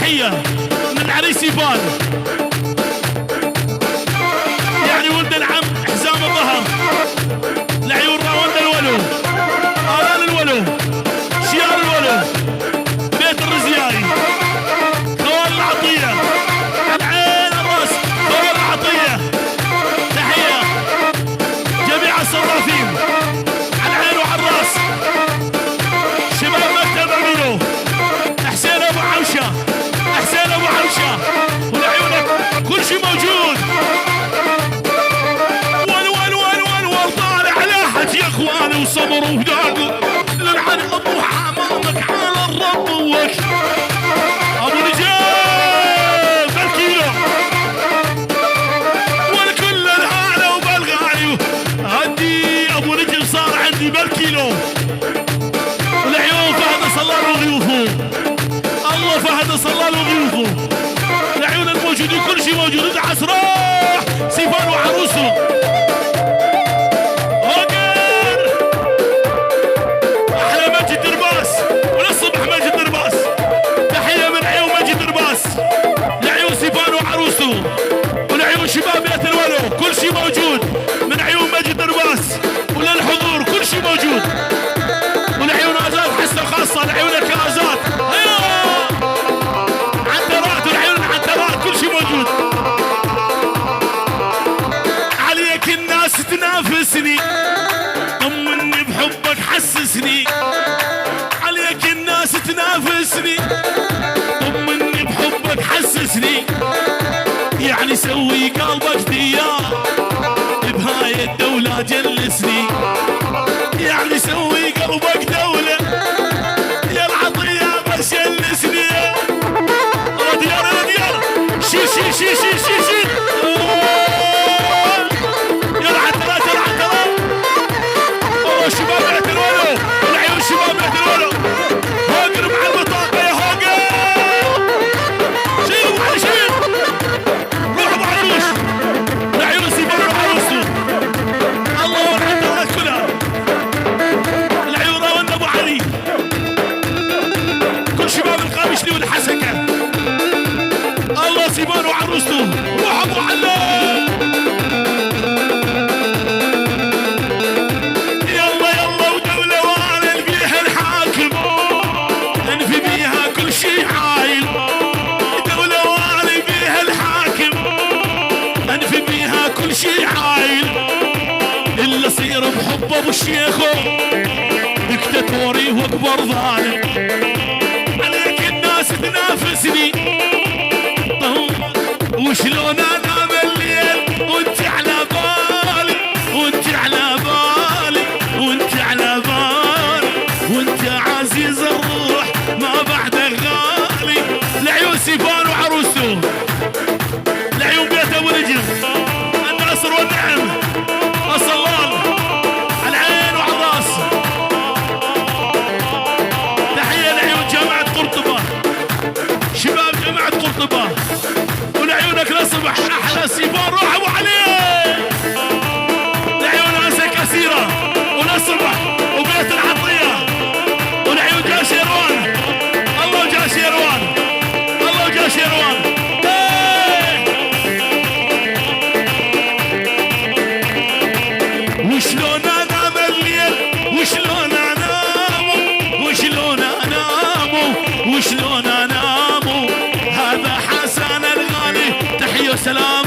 تحية من عريس يبان، يعني ولد العم حزام الظهر، لعيون راوند الولو، آلان الولو، شيار الولو، بيت الرزياي، خوال العطية، العين الراس، خوال العطية. تحية جميع الصرافين على العين وعلى الراس. شباب مكتب امينو، حسين ابو عوشه، حسين ابو عوشه، ولعيونك كل شيء موجود. ول ول ول ول ول طالع على حج يا اخواني وصبر وداق للعن ابو حمامك على الرب وك ابو نجيب بالكيلو والكل الهالة وبالغالي. عندي ابو نجم صار عندي بالكيلو. العيون فهد صلال وضيوفه، الله فهد صلال وضيوفه، العيون الموجودين كل شيء موجود. ادعس روح سيفان وعروسه. هوجر احلى مجد درباس، وللصبح مجد درباس. تحية من عيون مجد درباس لعيون سيفان وعروسه ولعيون شباب بيت الولو، كل شيء موجود من عيون مجد درباس وللحضور كل شيء موجود. ولعيون ازاد حسه خاصة لعيونك يا ازاد. ايوه عنترات، ولعيون العنترات كل شيء موجود. عليك الناس تنافسني، طمني بحبك حسسني. عليك الناس تنافسني، طمني بحبك حسسني. يعني سوي قلبك ديار بهاي الدولة جلسني. يعني سوي قلبك دولة يا العطية بس جلسني. يا ديار يا ديار، شيل شيل شيل شيل شيل شيل. يا العترات يا العترات. والله شباب بيت الولو، العيون شباب بيت الولو. هوجر مع البطاقة يا هوجر. شيل ابو علي شيل، روح ابو علوش، العيون سيفان وعروسه. الله والعترات كلها، العيون راوند ابو علي، كل شباب القامشلي والحسكه. الله سيفان وعروسته، روح ابو علي. يلا يلا ودولة وانا بيها الحاكم، انفي بيها كل شي عايل. دولة وانا بيها الحاكم، انفي بيها كل شي عايل. اللي صير بحب ابو الشيخو دكتاتوري واكبر ظالم. عليك الناس تنافسني، وشلون انام الليل وانت على بالي، وانت على بالي، وانت على بالي، وانت عزيز الروح ما بعدك غالي. لعيون سيفان وعروسه، لعيون بيت ابو نجم، الناصر والنعم، الصلال على العين وعلى الراس. تحية لعيون جامعة قرطبة، شباب جامعة قرطبة، ولعيونك للصبح احلى سيفان. روح ابو علي، لعيون اسا كثيرة وللصبح وبيت العطية، ولعيون جاشيروان. الله جاشيروان، الله جاشيروان. وشلون انام الليل، وشلون انام، وشلون انام، وشلون انام. هذا حسن الغالي، تحية وسلام.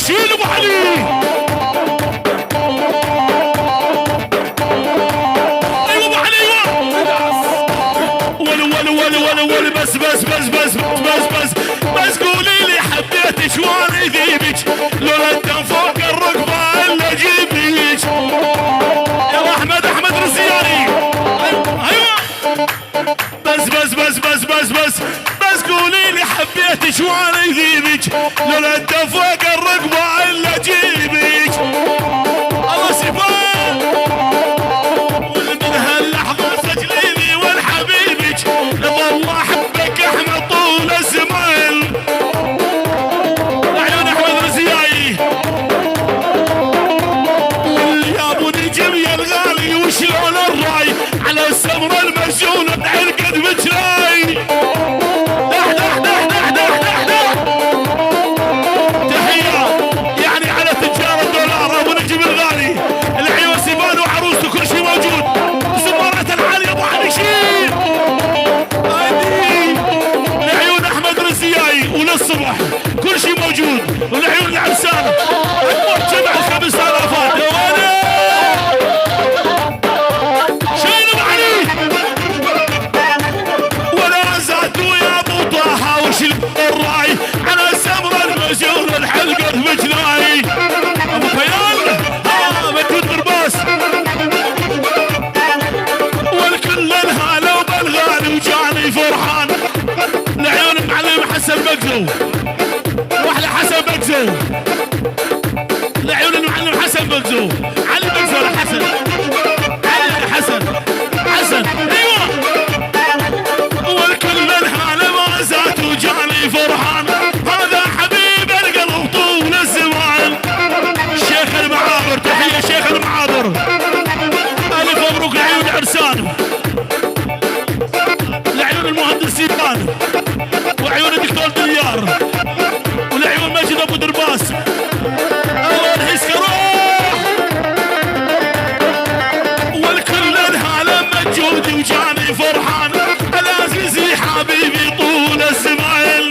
شيل ابو علي. ايوه ابو علي ايوه. ول ول ول ول ول بس بس بس بس بس بس بس قولي لي حبيتك وانا ذيبك، لولا الدم فوق الركبة الا اجيبك. يلا احمد، احمد رزياني. ايوه بس بس بس بس بس بس بس قولي لي حبيتك وانا ذيبك، لولا الدم فوق الركبة الا اجيبك. الله سيفان. ومن هاللحظة سجليني والحبيبك، لظل احبك احمد طول الزمان. عيون احمد رزياي. يا ابو نجم يا الغالي وشلون الراي على السمرة المسجونة بعرقد بجراي. دح دح دح دح دح دح دح. تحية يعني على تجار الدولار ابو نجم الغالي، العيون سيفان وعروسته كل شيء موجود. زمارة العالية ابو علي شيل. هادي العيون احمد رزياي وللصبح كل شيء موجود. والعيون العرسان اكبر جمع 5000. يا ولد شيل ابو علي. ولا زادوا يا ابو طه وش الراي على السمرة المجون الحلقة بجناي. ابو خيال ها مجهود برباس. والكل الهلا وبالغالي وجاني فرحان. لعيون المعلم حسن بكزو، واحلى حسن بكزو. لعيون المعلم حسن بكزو، علي بكزو ولا حسن؟ علي حسن، حسن ايوه. والكل الهلا ما زاد وجاني فرحان، هذا حبيب القلب طول الزمان. شيخ المعابر، تحية شيخ المعابر. ألف مبروك لعيون عرسان، لعيون المهندس سيبان، وعيون الدكتور ديار، ولعيون ماجد ابو درباس. الله الحسكة روح. والكل الهلا مجودي وجاني فرحان، العزيزي حبيبي طول الزمان.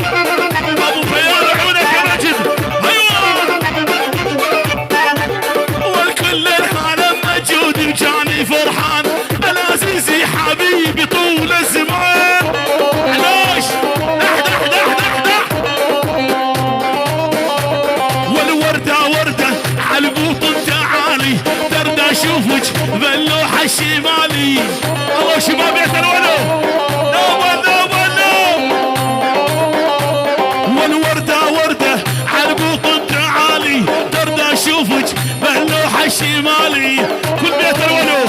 ابو خيال عيونك يا ماجد. ايوه والكل العالم مجودي وجاني فرحان، العزيزي حبيبي طول الزمان. علاش دح دح دح دح دح. والوردة وردة عالبوط تعالي، ترد اشوفك باللوحة الشمالي. الله شباب يا تلولو نوبة نوبة نوب. والوردة وردة عالبوط تعالي، ترد اشوفك باللوحة الشمالي. كل بيت الولو.